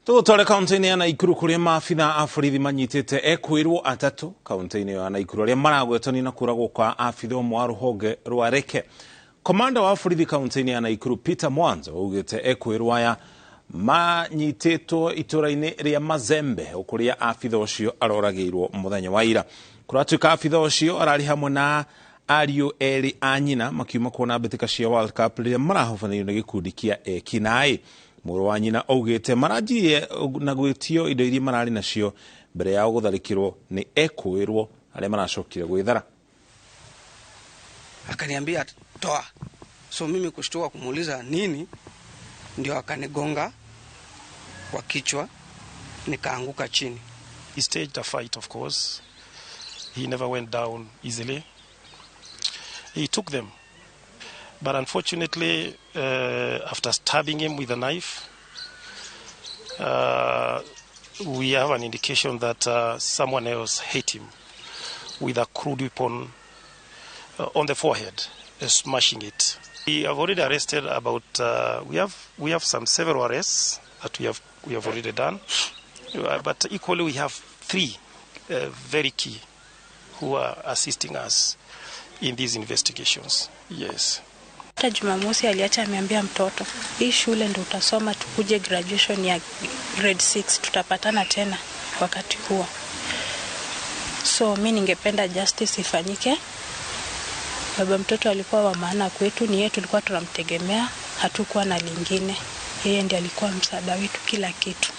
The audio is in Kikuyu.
Tũgũtware kaunti-inĩ ya Naikuru kũrĩa maabitha a borithi manyitĩte ekwĩrwo atatũ kaunti-inĩ ya Naikuru arĩa maragwetanio na kũragwo kwa abitha ũmwe wa rũhonge rwa Reke. Komanda wa borithi kaunti-inĩ ya Naikuru Peter Mwanzo augĩte ekwĩrwo aya manyitĩtwo itũra-inĩ rĩa Mazembe kũrĩa abitha ũcio aroragĩirwo mũthenya wa ira. Kũratuĩka abitha ũcio ararĩ hamwe na ariũ erĩ a nyina makiuma kuona mbĩtĩka cia World Cup rĩrĩa marahobanĩrio nĩ gĩkundi kĩa ekinaĩ. Mũrũ wa nyina augĩte maranjirie na gwĩtio indo iria mararĩ nacio mbere yao gũtharĩkĩrwo nĩ ekũĩrwo arĩa maracokire gwĩthara. Akaniambia toa, so mimi kushtuka kumuuliza nini, ndio akanigonga kwa kichwa nikaanguka chini. He staged a fight, of course. He never went down easily. He took them. But unfortunately, after stabbing him with a knife, we have an indication that someone else hit him with a crude weapon on the forehead, smashing it. We have already arrested about, we have some several arrests that we have already done. But equally we have three very key who are assisting us in these investigations. Yes. Hata Jumamosi aliacha ameambia mtoto, hii shule ndo utasoma, tukuje graduation ya grade 6 tutapatana tena wakati huo. So mi ningependa justice ifanyike. Baba mtoto alikuwa wa maana kwetu, ni yeye tulikuwa tunamtegemea, hatukuwa na lingine. Yeye ndiye alikuwa msaada wetu kila kitu.